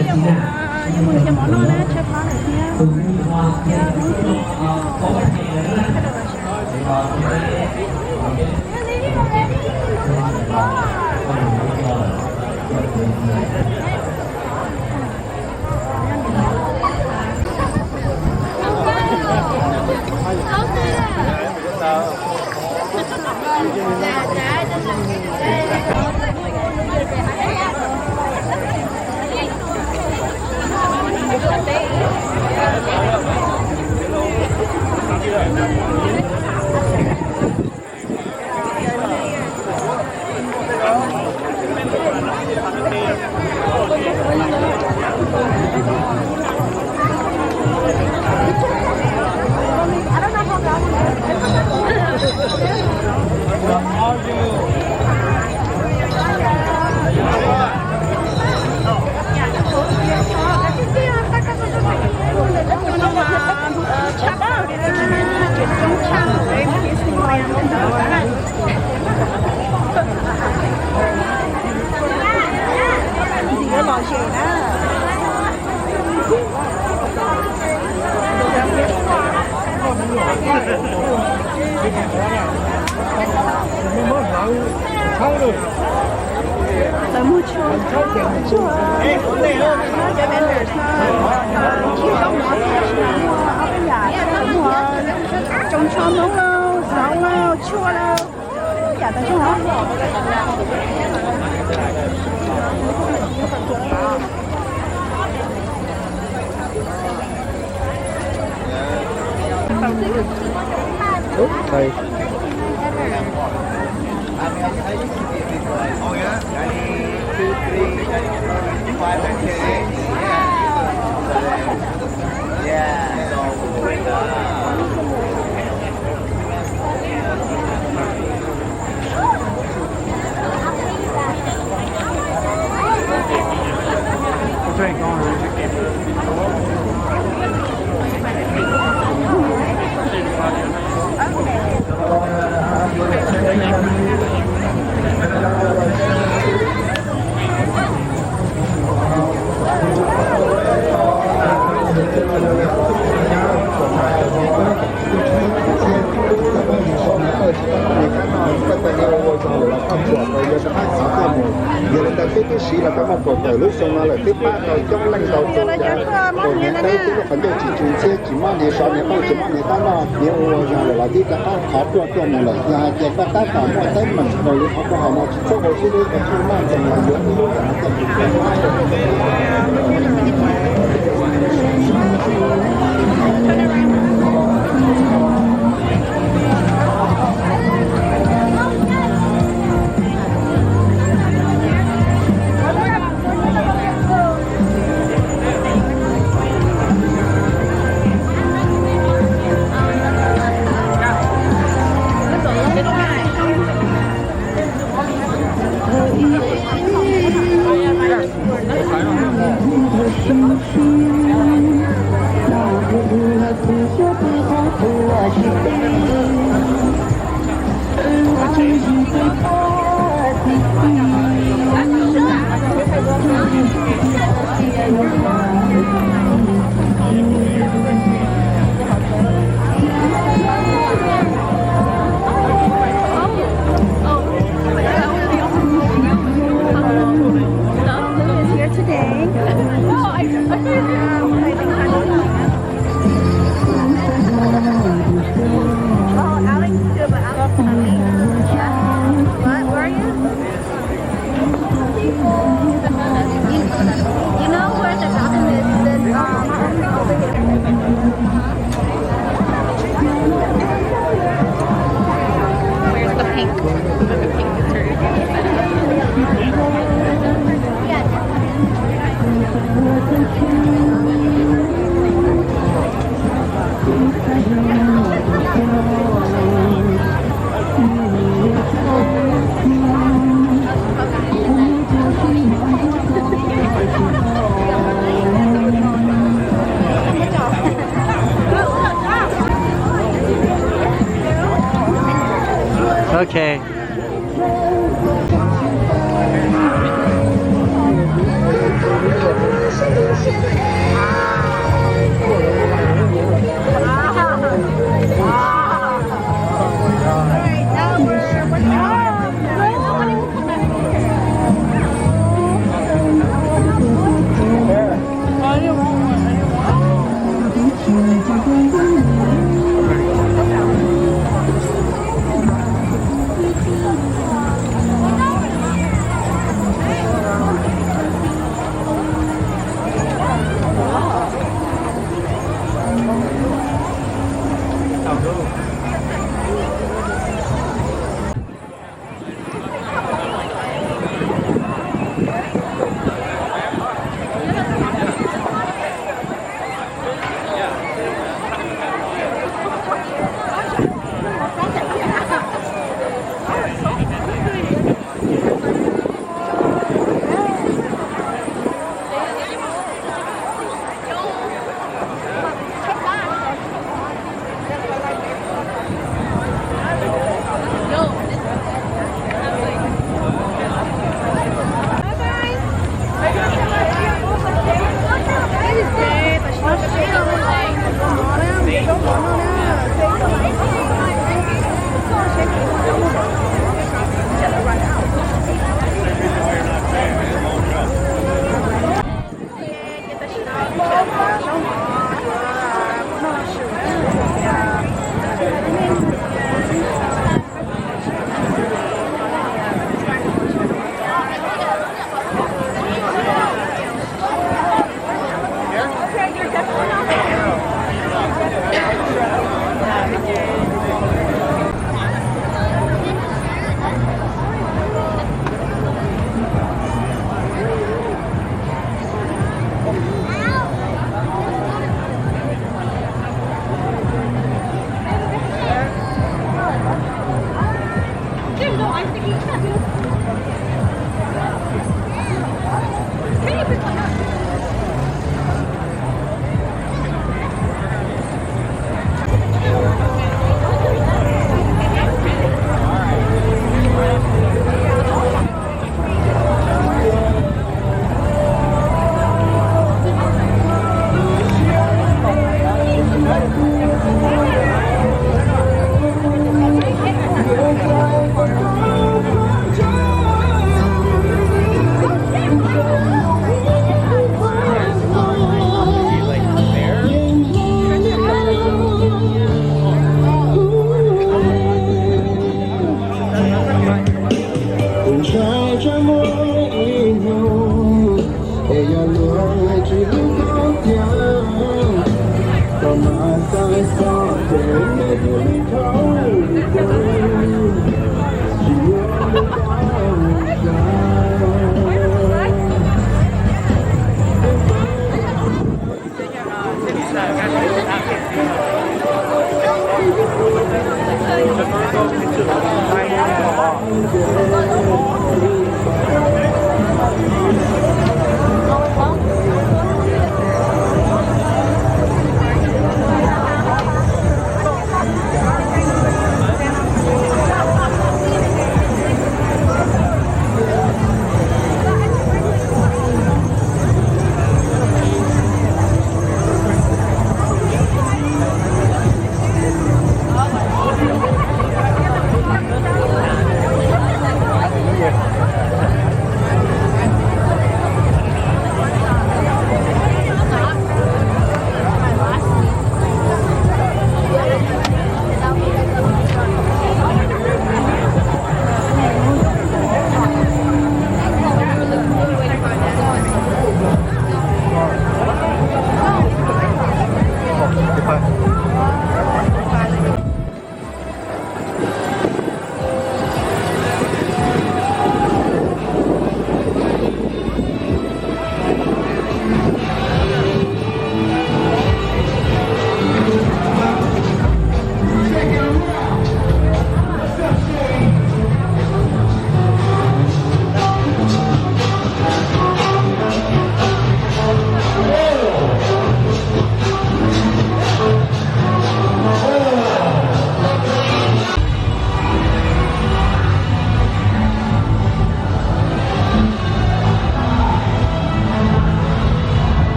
Yuav mus nrhiav mov noj na, tshaib plab lawm thiab. Lawv muag tshua, tshua, cov vendors no, tsis zoo mov thiab, tsis muaj ob peb yam, muag tsoos tsho Hmoob lauj, xauv lauj, tshua lauj, yam tas zog. Yog li ntawd peb twb siv los tau muaj kaum tawm lub xyoo no lawm, twb pab tau coob leej ntau tus, cov uas niam tais twb lub qhov ncauj tsis tsw ntxhiab, tsis mob hniav poob, tsis mob hniav qab noj, hniav ua zog lawm los twb rov qab thov tuaj tuaj mus lawm. Yog hais tias koj tab tom muaj teeb meem raws li qhov kuv hais no, tsis txhob ua siab deb, koj tsuas maj ncees los yuav ib lub zos no coj mus. Who is here today? Oh, Alex is here, but Alex is coming. Yeah. What? Where are you?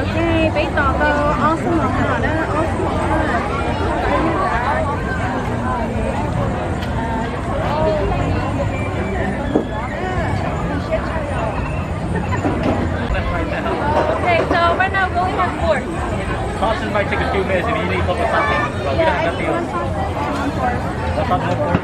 Ok, peb tos tau ob xuab moos no na, ob xuab moos na. Okay, so right now we only have four. Sauces might take a few minutes if you need a couple seconds, but we don't have nothing else. Let's not go for it.